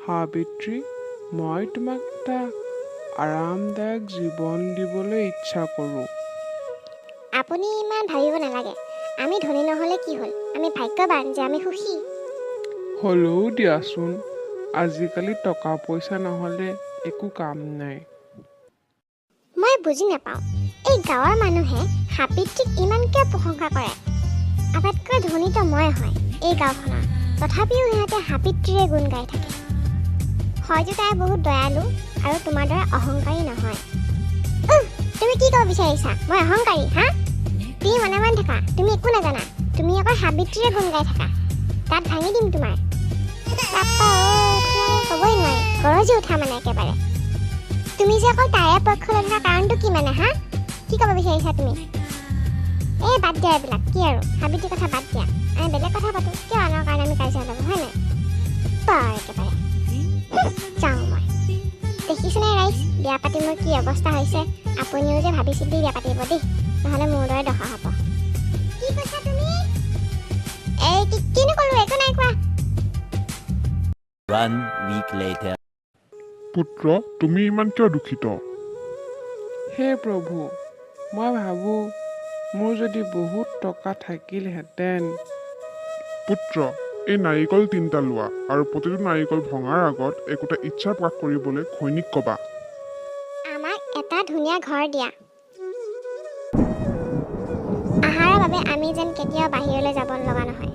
সাবিত্ৰী, মই তোমাক এটা আৰামদায়ক জীৱন দিবলৈ ইচ্ছা কৰোঁ। আপুনি ইমান ভাবিব নালাগে। আমি ধনী নহ'লে কি হ'ল, আমি ভাগ্যৱান যে আমি সুখী। হ'লেও দিয়াচোন, আজিকালি টকা পইচা নহ'লে একো কাম নাই। মই বুজি নাপাওঁ, এই গাঁৱৰ মানুহে সাবিত্ৰীক ইমান কিয় প্ৰশংসা কৰে? আটাইতকৈ ধনীতো মই হয় এই গাঁওখনৰ, তথাপিও সিহঁতে সাবিত্ৰীৰে গুণ গাই থাকে। হয়তো তাই বহুত দয়ালু আৰু তোমাৰ দৰে অহংকাৰী নহয়। উহ, তুমি কি ক'ব বিচাৰিছা? মই অহংকাৰী? হা, তুমি মনে মনে থাকা, তুমি একো নাজানা। তুমি অকল সাবিত্ৰীৰে গুণ গাই থাকা। দাঁত ভাঙি দিম তোমাৰ। বাপ্পা ঐ, ক'বই নোৱাৰি, গৰজি উঠা মানে একেবাৰে। তুমি যে অকল তাৰে পক্ষ লৈ থকা কাৰণটো কি মানে? হা, কি ক'ব বিচাৰিছা তুমি? এই বাদ দিয়া এইবিলাক, কি আৰু সাবিত্ৰীৰ কথা বাদ দিয়া, আমি বেলেগ কথা পাতোঁ। কিয় আনৰ কাৰণে আমি কাজিয়া লাগো, হয় নাই? বাৰ একেবাৰে যাওঁ মই। দেখিছেনে ৰাইজ, বিয়া পাতি মোৰ কি অৱস্থা হৈছে? আপুনিও যে ভাবি চিন্তি বিয়া পাতিব দেই, নহ'লে মোৰ দৰে দশা হ'ব। কি কৈছা তুমি? এই কি কিনো ক'লো, একো নাই কোৱা। One week later. পুত্ৰ, তুমি ইমান কিয় দুখিত? হে প্ৰভু, মই ভাবোঁ মোৰ যদি বহুত টকা থাকিলহেঁতেন। পুত্ৰ, এই নাৰিকল তিনিটা লোৱা আৰু প্ৰতিটো নাৰিকল ভঙাৰ আগত একোটা ইচ্ছা প্ৰকাশ কৰিবলৈ ঘৈণীক ক'বা। আমাক এটা ধুনীয়া ঘৰ দিয়া। আহাৰৰ বাবে আমি যেন কেতিয়াও বাহিৰলৈ যাব লগা নহয়।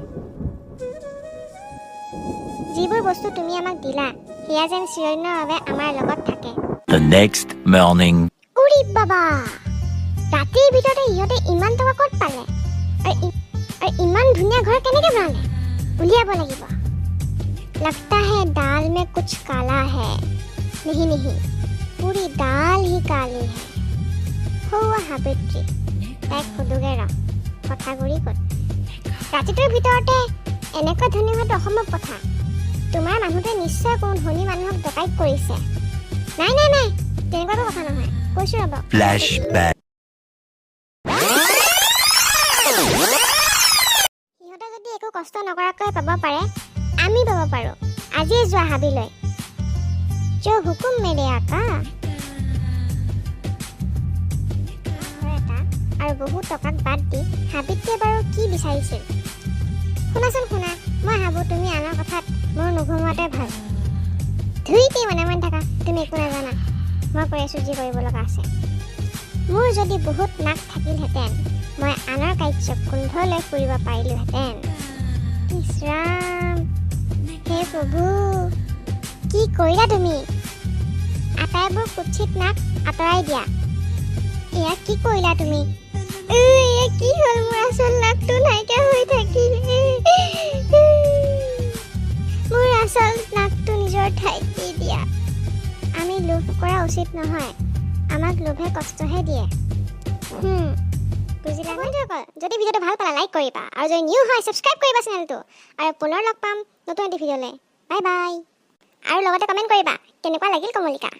যিবোৰ বস্তু তুমি আমাক দিলা, সেয়া যেন চিৰদিনৰ বাবে আমাৰ লগত থাকে। The next morning. উৰি বাবা, ৰাতিৰ ভিতৰতে ইহঁতে ইমান টকা ক'ত পালে আৰু ইমান ধুনীয়া ঘৰ কেনেকৈ বনালে? উলিয়াব লাগিব। लगता है दाल में कुछ काला है। नहीं नहीं, पूरी दाल ही काली है। সৌৱা সাবিত্ৰী, তাইক সোধোগে ৰ, কথাগুৰি ক'ত? ৰাতিটোৰ ভিতৰতে এনেকুৱা ধনী হোৱাটো অসম্ভৱ কথা। তোমাৰ মানুহটোৱে নিশ্চয় কোনো ধনী মানুহক ডকাইত কৰিছে। নাই নাই নাই, তেনেকুৱাকো কথা নহয়, কৈছোঁ ৰ'ব। Flashback. সিহঁতে যদি একো কষ্ট নকৰাকৈ পাব পাৰে, আমি পাব পাৰোঁ। আজিয়ে যোৱা হাবিলৈ। जो हुकुम मेरे आका। ঘৰ এটা আৰু বহুত টকাক বাদ দি সাবিত্ৰীয়ে বাৰু কি বিচাৰিছিল? শুনাচোন শুনা, মই ভাবোঁ তুমি আনৰ কথাত মূৰ নুঘুমোৱাটোৱে ভাল। ধুইতেই মনে মনে থাকা, তুমি একো নাজানা। মই কৰি আছোঁ যি কৰিব লগা আছে। মোৰ যদি বহুত নাক থাকিলহেঁতেন, মই আনৰ কাৰ্যক গোন্ধ লৈ ফুৰিব পাৰিলোহেঁতেন। ইছ ৰাম, হে প্ৰভু, কি কৰিলা তুমি? আটাইবোৰ কুৎসিত নাক আঁতৰাই দিয়া। এয়া কি কৰিলা তুমি? এয়া কি হ'ল? মোৰ আচল নাকটো নাইকিয়া হৈ থাকিল। মোৰ আচল নাকটো নিজৰ ঠাইত দি দিয়া। আমি লোভ কৰা উচিত নহয়, আমাক লোভে কষ্টহে দিয়ে। বুজিলা বন্ধুসকল? যদি ভিডিঅ'টো ভাল পালা, লাইক কৰিবা আৰু যদি নিউ হয়, ছাবস্ক্ৰাইব কৰিবা চেনেলটো। আৰু পুনৰ লগ পাম নতুন এটি ভিডিঅ'লৈ। Bye bye. আৰু লগতে কমেণ্ট কৰিবা কেনেকুৱা লাগিল কমলিকা।